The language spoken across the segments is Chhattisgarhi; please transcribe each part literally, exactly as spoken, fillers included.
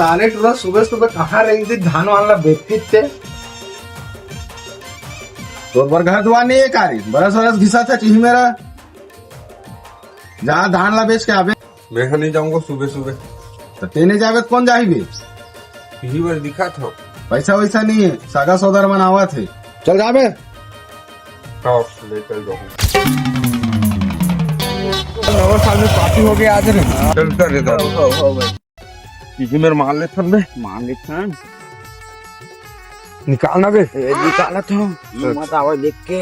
साले टूरा सुबह सुबह कहाँ रही थी, धान वान ला बेचती थे। तोर बर घर दुआर नहीं है का रे? बरस वरस घिसा था चीही मेरा। जा धान ला बेच के आबे। मैं नहीं जाऊंगा सुबह सुबह। तो तेने जाबे तो कौन जाही बे? यही बार दिखा था। पैसा वैसा नहीं है, सगा सौदर मन आवत है। चल जाबे। हाँ, ले चल जाऊँ। नवा साल में पार्टी हो गया आज रे। चल कर रे दादा। हो, हो भाई। इही मेर मार लेथन बे। मार लेथन। निकाल ना बे। ए, निकालत हूँ। अच्छा। मत आवे देख के।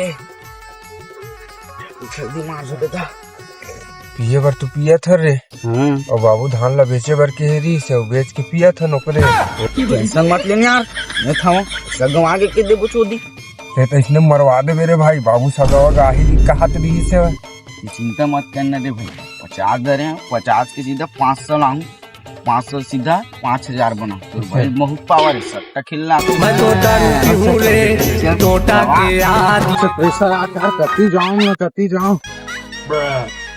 जल्दी मार दे बेटा। पिए बर तू पियत हस रे। हाँ। अउ बाबू धान ला बेचे बर कहे रहिस हे, अउ बेच के पियत हन ओकरे। टेंशन मत लेन यार, मैं था, गंवा के के देबो चोदी। ते तो इसने मरवा देबे रे भाई, बाबू सगावा गाही कहत रहिस हे। ये चिंता मत करना रे भाई, पचास दे रहे हैं, पचास के सीधा पाँच सौ लाऊं, पाँच सौ सीधा पाँच हजार बना। तो भाई बहुत पावर है, सट्टा खेलना। मैं तो दारू पीहूं ले, टोटा के आदि। पैसा यार, कति जाऊं मैं, कति जाऊं?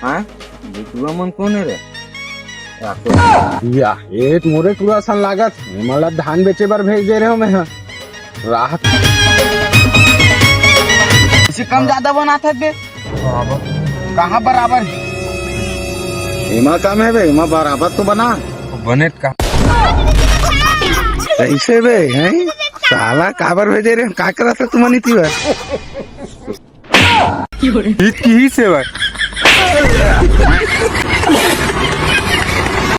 हाँ? ये टूरा मन कोन हे रे? या, ये मोरे टूरा सन लागत हे, मतलब धान बेचे बर भेज दे रहे हो मैं, हाँ। राहत। इसे कम ज्यादा बनात हे बे? बराबर। कहाँ बराबर हे? एमा कम हे बे, एमा बराबर तो बना। बने का? कैसे बे, हैं? साला काबर भेजे रे? का करत हे तुमन इति बर? ईद की ही सेवा।